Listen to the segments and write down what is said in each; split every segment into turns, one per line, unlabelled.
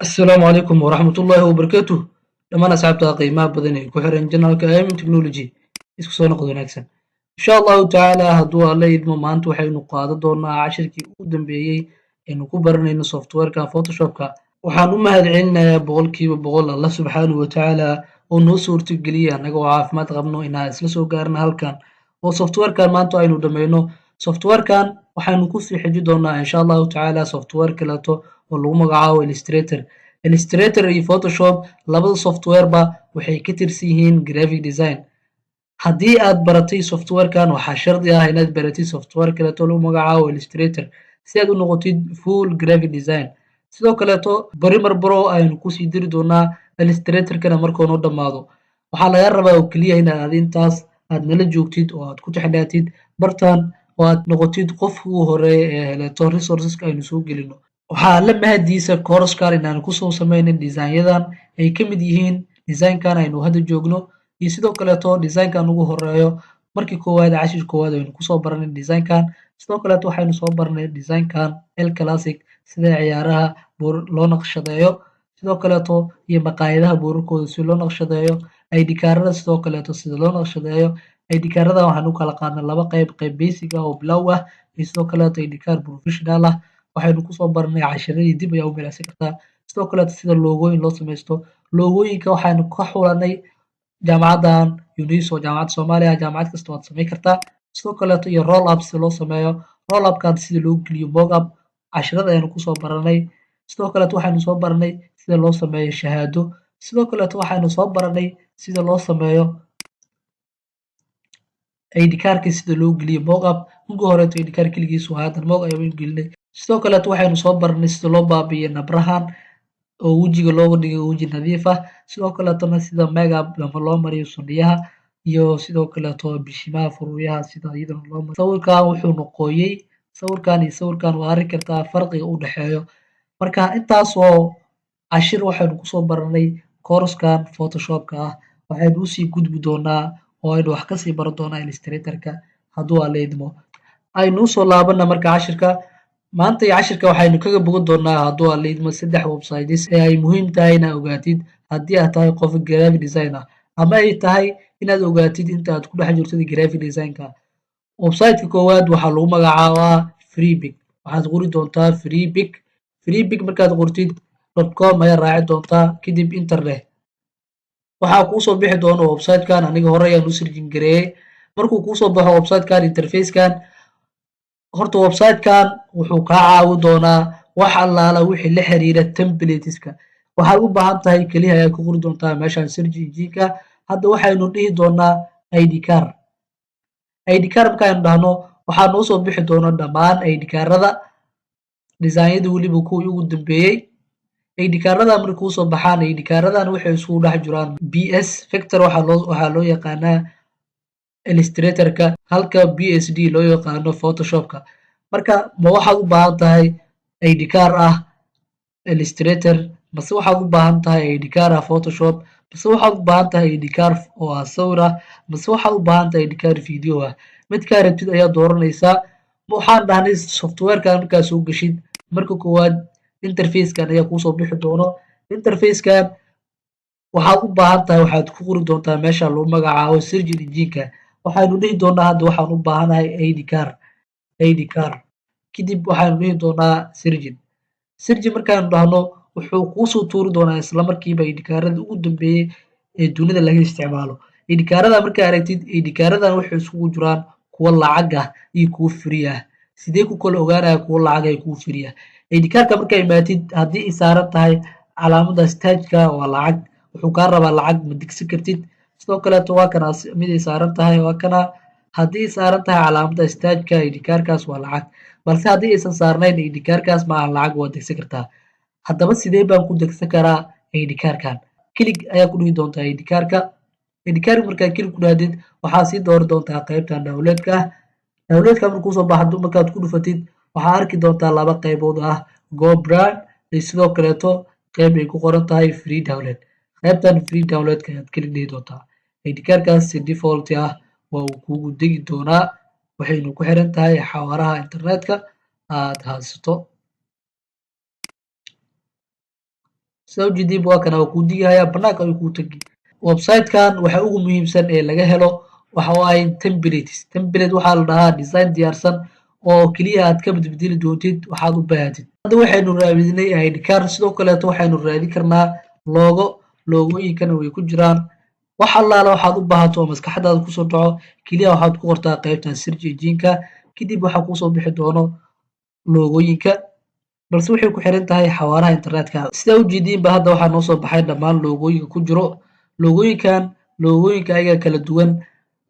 Asalaamu calaykum waraxmatullaahi wabarakaatuh. Dhammaan asxaabta qiimaha badan ee ku xiran channelka Amin Technology, isku soo noqod wanaagsan. Insha Allahu tacaala, hadduu Alla idmo, maanta waxaynu qaadan doonaa cashirkii ugu dambeeyey aynu ku baranayno softwareka Photoshopka. Waxaan u mahad celinayaa 100% Allah subxaanahu watacaala oo noo suurtageliyay, annaga oo caafimaad qabno, inaan isla soo gaarno halkan oo softwarekan maanta aynu dhammayno. Softwarekan waxaynu kusii xiji doonaa, insha Allahu tacaala, software kaleeto oo lagu magacaabo Illustrator. Illustrator iyo Photoshop, labada softwareba waxay ka tirsan yihiin graphic design. Haddii aad baratay softwarekan, waxaa shardi ah inaad baratid software kaleeto lagu magacaabo Illustrator si aad u noqotid full graphic design. Sidoo kaleeto Premiere Pro aynu kusii diri doonaa Illustratorkana markuu noo dhammaado. Waxaa laga rabaa oo keliya inaad intaas aad nala joogtid oo aad ku taxnaatid bartan oo aad noqotid qofka ugu horeeya ee heleto resourceska aynu soo gelino. Waxaa la mahadiisa coursekan inaan kusoo sameynay designyadan ay ka mid yihiin designkan aynu hadda joogno iyo sidoo kaleeto designkan ugu horeeyo. Markii koowaad, cashir koowaad aynu kusoo baranay designkan. Sidoo kaleeto waxaynu soo baranay designkan El Classic, sida ciyaaraha loo naqshadeeyo, sidoo kaleeto iyo maqaayadaha boorarkooda si loo naqshadeeyo, ID kaarada sidoo kaleeto sida loo naqshadeeyo. ID kaarada waxaan u kala qaadnay laba qayb: qayb basic ah oo bilow ah iyo sidoo kaleeto ID card professional ah. Waxaynu kusoo baranay cashiradii, dib ayaa u milicsan kartaa. Sidoo kaleeto sida logooyin loo samaysto. Logooyinka waxaynu ka xulanay jaamacaddan UNISO, jaamacadda Soomaaliya. Jaamacad kasta waad samayn kartaa. Sidoo kaleeto iyo roll up sida loo sameeyo, roll upkan sida loo geliyo mock up, cashirada ayaynu kusoo baranay. Sidoo kaleeto waxaynu soo baranay sida loo sameeyo shahaado. Sidoo kaleeto waxaynu soo baranay sida loo sameeyo ID kaarka, sida loo geliyo mock up. Ugu horeeto ID card keligiis waa, haddan mock ayaynu gelinay. Sidoo kaleeto waxaynu soo baranay sida loo baabi'iyo nabrahan oo wejiga looga dhigo weji nadiif ah. Sidoo kaleetona sida makeup ama loo mariyo sunniyaha iyo sidoo kaleeto bishimaha, faruuryaha, sida iyadana loo mariyo. Sawirkan wuxuu noqooyey sawirkan iyo sawirkan, waa arki kartaa farqiga u dhexeeyo. Marka intaasoo cashir waxaynu kusoo baranay coursekan Photoshopka ah. Waxaynu usii gudbi doonaa oo aynu wax kasii baran doonaa Illustratorka, hadduu Alla idmo. Aynu usoo laabana marka cashirka maanta iyo cashirka waxaynu kaga bogan doonaa, hadduu Alla idmo, saddex websites ee ay muhiim tahay inaad ogaatid haddii aad tahay qof graphic design ah ama ay tahay inaad ogaatid inta aad ku dhex jirtid graphic designka. Websiteka koowaad waxaa lagu magacaabaa Freepik. Waxaad qori doontaa Freepik. Freepik markaad qortid, .com ayaa raaci doontaa, kadib enter leh. Waxaa kuusoo bixi doona websitekan. Aniga hore ayaan u searching gareeyey. Markuu kuusoo baxo websitekan, interfacekan horta, websitekan wuxuu kaa caawi doonaa wax allaala wixii la xiriira templateska. Waxaad u baahan tahay keliya ayaad ku qori doontaa meeshan search engine-ka. Hadda waxaynu dhihi doonaa ID card. ID card markaaynu dhahno, waxaa noo soo bixi doona dhammaan ID kaarada designada, weliba kuwii ugu dambeeyey. ID kaarada markay kuusoo baxaan, ID kaaradan waxay isugu dhex jiraan PS vector. Waxaa loo yaqaanaa Illustratorka, halka PSD loo yaqaano Photoshopka. Marka ma waxaad u baahan tahay ID card ah Illustrator, mase waxaad u baahan tahay ID card ah Photoshop, mase waxaad u baahan tahay ID card oo ah sawir ah, mase waxaad u baahan tahay ID card video ah? Midkaa rabtid ayaa dooranaysaa. Waxaan dhahnay softwarekan markaad soo geshid, marka koowaad interfacekan ayaa kuusoo bixi doono. Interfacekan waxaad u baahan tahay waxaad ku qori doontaa meesha lagu magacaabo search engine-ka. Waxaynu dhihi doonaa hadda waxaan u baahanahay ID card. ID card kadib waxaynu dhihi doonaa searching. Searching markaanu dhahno, wuxuu kuusoo tuuri doonaa isla markiiba ID kaarada ugu dambeeyey ee dunida laga isticmaalo. ID kaarada markaa aragtid, ID kaaradan waxay isugu jiraan kuwo lacag ah iyo kuwo free ah. Sidee ku kala ogaanaya kuwo lacag ah iyo kuwo free ah? ID kaarka markaa imaatid, haddii ay saaran tahay calaamadaas taajka, waa lacag, wuxuu kaa rabaa lacag, ma degsan kartid. Sidoo kaleeto waa kana mid ay saaran tahay, waa kana. Haddii ay saaran tahay calaamada staajka, ID kaarkaas waa lacag, balse haddii aysan saarnayn, ID kaarkaas maaha lacag, waa degsan kartaa. Haddaba sidee baan ku degsan karaa ID kaarkan? Click ayaa ku dhihi doontaa ID kaarka. ID kaarka markaad click ku dhahdid, waxaa sii dooran doontaa qaybtan downloadka ah. Downloadka markuu soo baxdo, markaad ku dhufatid, waxaa arki doontaa laba qaybood ah: go brand iyo sidoo kaleeto qayb ay ku qoran tahay free download. Qaybtan free downloadka ayaad click dhihi doontaa. ID kaarkaas si default ah waa uu kugu degi doonaa, waxaynu ku xiran tahay xawaaraha internetka aad haysato. Sida ujeediinba, waa kana, waa kuu digahaya, banaanka ayuu kuu tegi. Website-kan waxa ugu muhiimsan ee laga helo waxa waaye templates. Template waxaa la dhahaa design diyaarsan oo keliya aad ka bedbedeli doontid waxaad u baahatid. Hadda waxaynu raadinay ID card. Sidoo kaleeto waxaynu raadin karnaa logo, logooyinkana way ku jiraan. Wax allaala waxaad u baahato oo maskaxdaada kusoo dhaco, keliya waxaad ku qortaa qaybtan search engine-ka. Kadib waxaa kuusoo bixi doono logooyinka, balse waxay ku xiran tahay xawaaraha internetka. Sidaa ujeediinba, hadda waxaa noo soo baxay dhammaan logooyinka ku jiro. Logooyinkan, logooyinka ayaga kala duwan.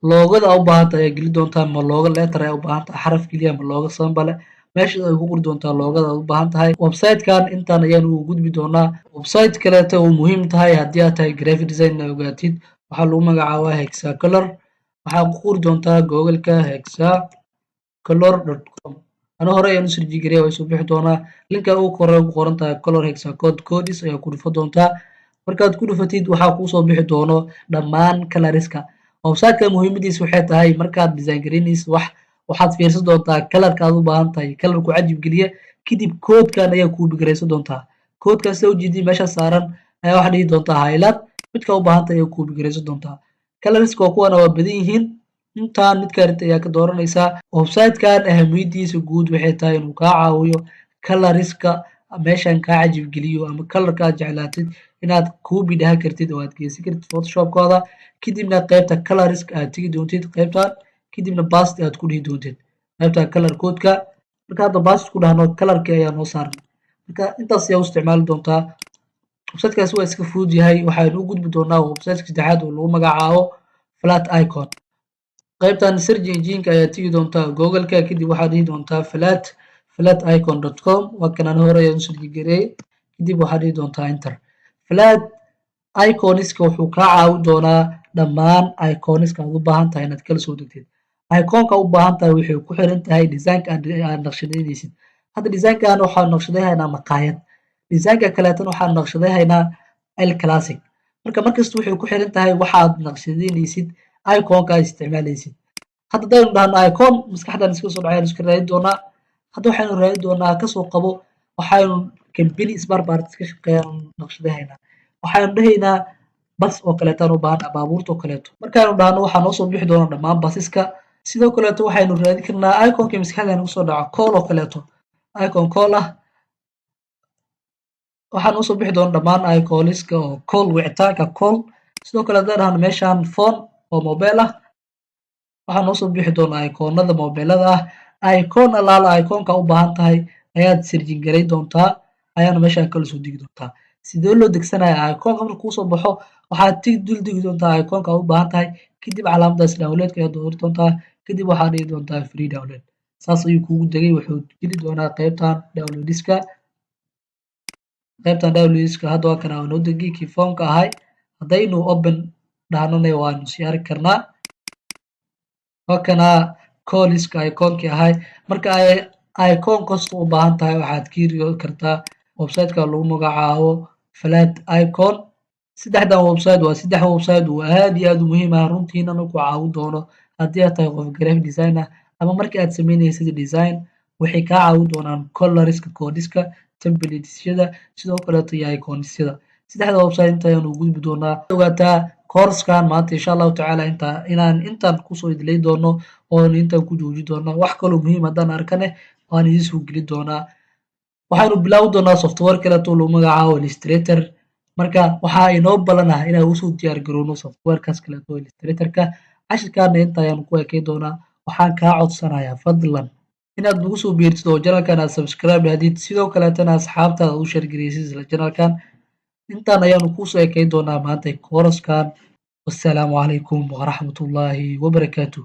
Logoda aa u baahanta ayaa geli doontaa. Ma logo letter ayaa u baahan tahay, xaraf keliya, ma logo symbol? Meesha ay ku qori doontaa logoda aad u baahan tahay. Website-kan intaan ayaan ugu gudbi doonaa. Website kaleeto uu muhiim tahay haddii aad tahay graphic design inaad ogaatid waxaa lagu magacaabaa Hexacolor. Waxaa ku qori doontaa Google-ka hexacolor.com. Ana hore ayaan u search gareya, way soo bixi doonaa. Linka ugu kore ku qoran tahay "color hexacode codes" ayaa ku dhufan doontaa. Markaad ku dhufatid, waxaa kuusoo bixi doono dhammaan colorska. Website-ka muhiimadiisa waxay tahay, markaad design gareynaysid wax, waxaad fiirsan doontaa colorka aad u baahan tahay, colorku cajib geliya. Kadib koodkan ayaa copy garaysan doontaa. Koodkan sida ujeedin meesha saaran ayaa waxaa dhihi doontaa highlight. Midka u baahan tahay ayaa copy garaysan doontaa. Colorska waa kuwana, waa badan yihiin. Intaan midka rinta ayaa ka dooranaysaa. Website-kan ahamiyadiisa guud waxay tahay inuu kaa caawiyo colorska meeshan kaa cajib geliyo ama colorka aad jeclaatid inaad copy dhahan kartid oo aad geysan kartid Photoshopkooda. Kadibna qaybta colorska aad tegi doontid qaybtan, kadibna paste aad ku dhihi doontid qaybta color codeka. Marka hadda paste ku dhahno, colorkii ayaa noo saaran. Marka intaas ayaa u isticmaali doontaa. Websitekaasi waa iska fudud yahay. Waxaynu u gudbi doonaa websiteka saddexaad oo lagu magacaabo Flat Icon. Qaybtan search engine-ka ayaa tegi doontaa Google-ka. Kadib waxaad dhihi doontaa flaticon.com. Waa kanaan, hore ayaan u search gareeyay. Kadib waxaad dhihi doontaa enter. Flat Iconiska wuxuu kaa caawin doonaa dhammaan iconiska aad u baahan tahay inaad kala soo degtid. Iconka u baahan tahay waxay ku xiran tahay designka aad naqshadeynaysid. Hadda designkan waxaan naqshadayhaynaa maqaayad, designka kaleetana waxaan naqshadayhaynaa El Classic. Marka markasta waxay ku xiran tahay waxaad naqshadeynaysid iconka aad isticmaalaysid. Hadda hadaynu dhahno icon maskaxdan iska soo dhacayaan iska raadin doonaa. Hadda waxaynu raadin doonaa, kasoo qabo, waxaynu company spare parts ka shaqeeyaan naqshadayhaynaa. Waxaynu dhahaynaa bas oo kaleetaan u baahanaa, baabuurta oo kaleeto. Markaanu dhahno, waxaa noo soo bixi doona dhammaan basiska. Sidoo kaleeto waxaynu raadin karnaa iconka maskaxdan kusoo dhaco, call oo kaleeto, icon call ah. Waxaa noo soo bixi doona dhammaan iconiska oo call, wicitaanka call. Sidoo kale haddaan dhahno meeshaan phone oo mobile ah, waxaa noo soo bixi doona iconada mobilada ah. Icon allaala iconka u baahan tahay ayaad searching garayn doontaa, ayaana meeshaan kala soo degi doontaa. Sidee loo degsanaya iconka? Marka kuusoo baxo, waxaad tig dul degi doontaa iconka aad u baahan tahay. Kadib calaamadaas downloadka ayaad dooran doontaa. Kadib waxaad dhihi doontaa free download. Saas ayuu kugu degay. Wuxuu geli doonaa qaybtan downloadiska. Qaybtan downloadiska hadda waa kana, noo degay kii phoneka ahay. Haddaynu open dhahnana, waanu sii arki karnaa. Waa kana calliska iconkii ahay. Marka ay icon kasta u baahan tahay, waxaad ka heli kartaa websiteka lagu magacaabo Flat Icon. Saddexdan website waa saddex website oo aad iyo aad u muhiim ah, runtiinana ku caawin doono haddii aad tahay qof graphic designer ama markii aad sameynaysid design. Waxay kaa caawin doonaan colorska, codeska, templatesyada, sidoo kaleeto iyo iconisyada. Saddexda website inta ayaan u gudbi doonaa. Ogaataa courskan maanta, insha Allahu tacaala, inta inaan intaan kusoo idlay doono oon intaan ku jooji doono. Wax kaloo muhiim haddaan arkane, waan idiin soo geli doonaa. Waxaynu bilaabi doonaa software kaleeto lagu magacaabo Illustrator. Marka waxaa inoo balan ah inaan usoo diyaar garowno softwarekaas kaleeto, Illustratorka. Cashirkaana inta ayaanu ku ekey doonaa. Waxaan kaa codsanayaa fadlan inaad nagu soo biirtid oo channelkan aad subscribe dhahdid, sidoo kaleetana asxaabtaada u share gareysid isla channelkan. Intaan ayaanu kusoo ekey doonaa maanta courskan. Wassalaamu calaykum waraxmatullaahi wabarakaatuh.